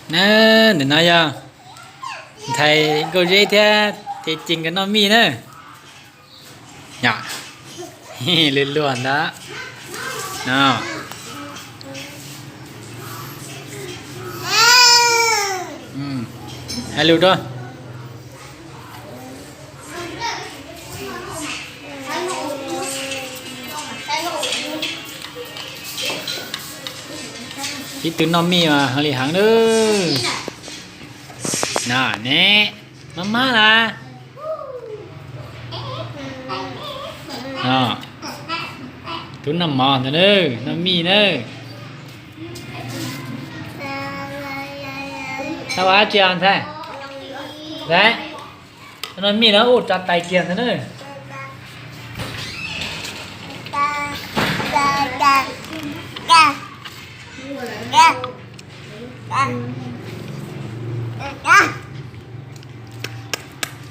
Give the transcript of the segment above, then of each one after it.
Na, ntawm no yog ntxhais Nkauj Zeb thiab Tes Cees nkawd noj mij na. Yom, luag luag ntawd. No. Hais lus rau. Ib tug noj mij mas heev li heev lawm. No ne, mab mab na. Tub noj mov ntag na, noj mij na. Tau ua dab tsi ntxhais? Ntxhais, noj mij na, ua rau tais kiag ntag na.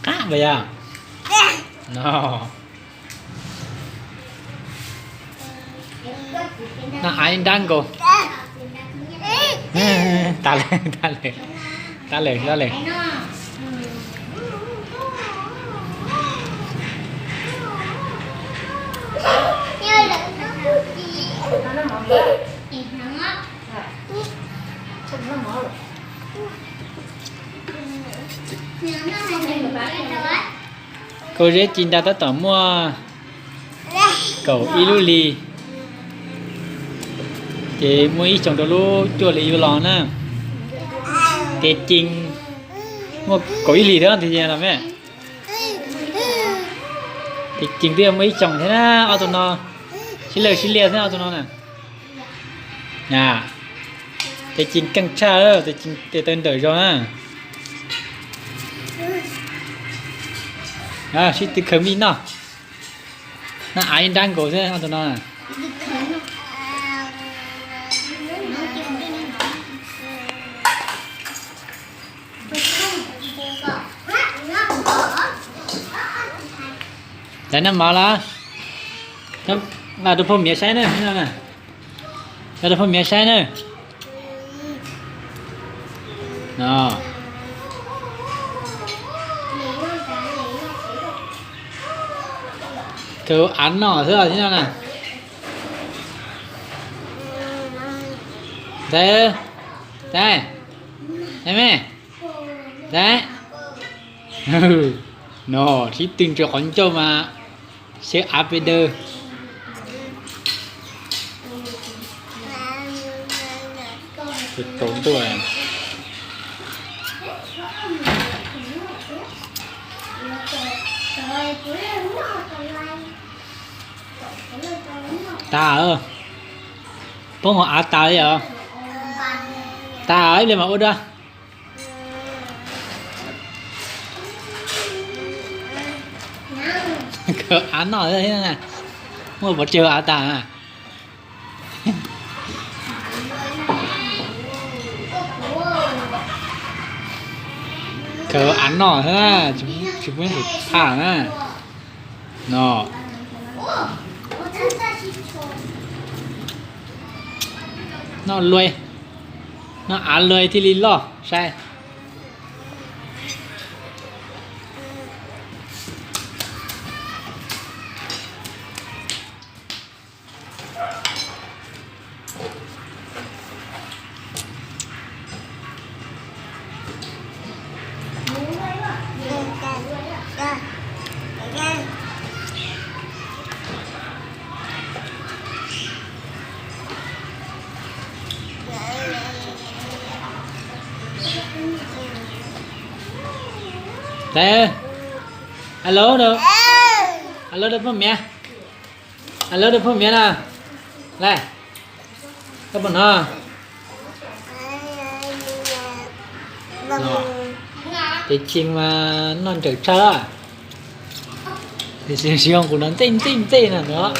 Qab npaum yog no. Noj av ib nrab nkaus. Tas lawm, tas lawm, tas lawm, tas lawm. Nkauj Zeb ci nra tab tom muaj kaum ib lub hlis, ces muaj ib xyoos rau lub cuaj hlis yuav los na. Tes Cees muaj kaum ib hlis thiab tiag los me. Tes Cees twb muaj ib xyoos thiab na, ob tug no sib lawj sib liaj thiab ob tug no na. Tes Cees keej tshaj, Tes Cees tes taw nrawm zog na. Sib tw khaws mij noj. Noj av ib nrab nkaus xwb ob tug no. Tais noj mov los? Vaj rau phauj miav saib na. Vaj rau phauj miav saib na. Khaws av noj xwb thiab no na. Tais, tais, tais me, tais. No, sib tw ntsia qhov ncauj mas xyaw av pes daws. Tsaus ntuj. Tas, poob hauv av tas li os. Tas ib pliag mam ua dua. Khaws av noj thiab, muaj pov tseg av tas. Khaws av noj thiab, tsis pub tus phaj na. No, noj luaj, noj av luaj thiaj li loj saib. Tes, alo, alo rau poj miav, alo rau poj miav na. Lawm, koj puas hnov? Ces Tsheej mas noj nrawm tshaj. Tes Tsheej no ntxej ntxej ntxej no.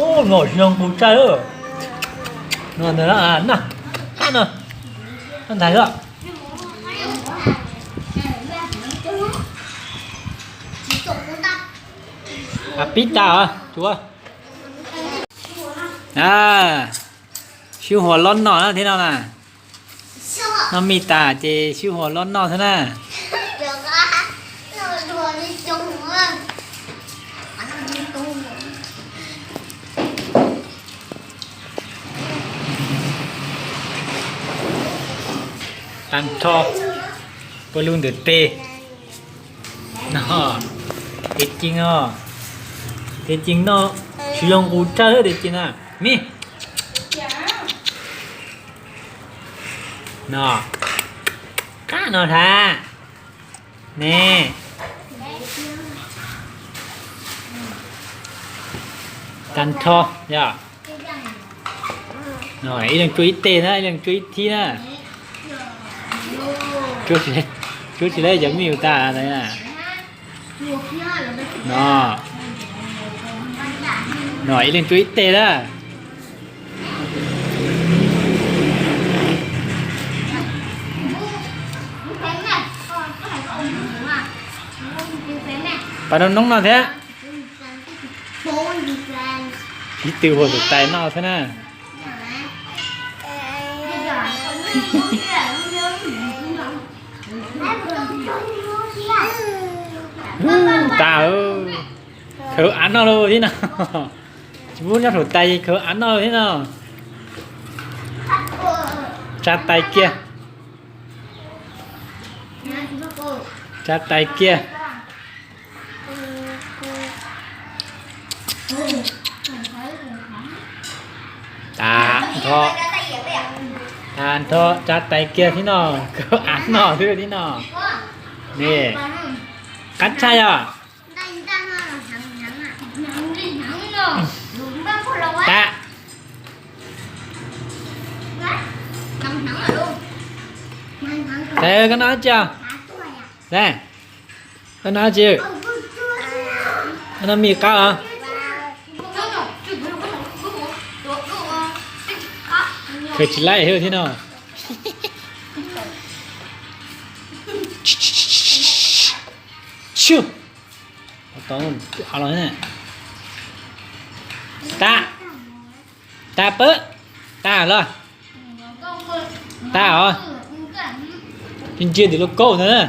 Ub, no Tsheej qus tshaj. No ntag, no, no ntag. Pib tas os tsuav. A, sib huas lob noj na thiab no na. Noj mij tas ces sib huas lob noj thiab na. Tag nrho puab lub ntawm tes no, tes ceg os, tes ceg no, tsis yog nqus tsawg tes ceg na, me no, qab no tha ne. Tag nrho yog ib leeg tsuab ib teg na, ib leeg tsuab ib thib na. Tsuab tsis laib cov mij tas na. No, no ib leeg tsuab ib teg na. Pas rau noob no thiab. Ib tug huas tus tais noj xwb na. Tas, khawv av noj lawm thiab no. Tsis pub nyob saum tais, khawv av noj lawm thiab no. Tsa tais kiag. Tsa tais kiag. Tag nrho, tag nrho tsa tais kiag thiab no, khawv av noj xwb thiab no. Ne, qab tshaj yog. Tas. Koj noj dab tsi? Koj noj dab tsi? Koj noj mij qab os. Khaws tsis laib thiab no. Tag, tag pab, tag los, tag os. Ntsia ntawm lub kaub ntag na.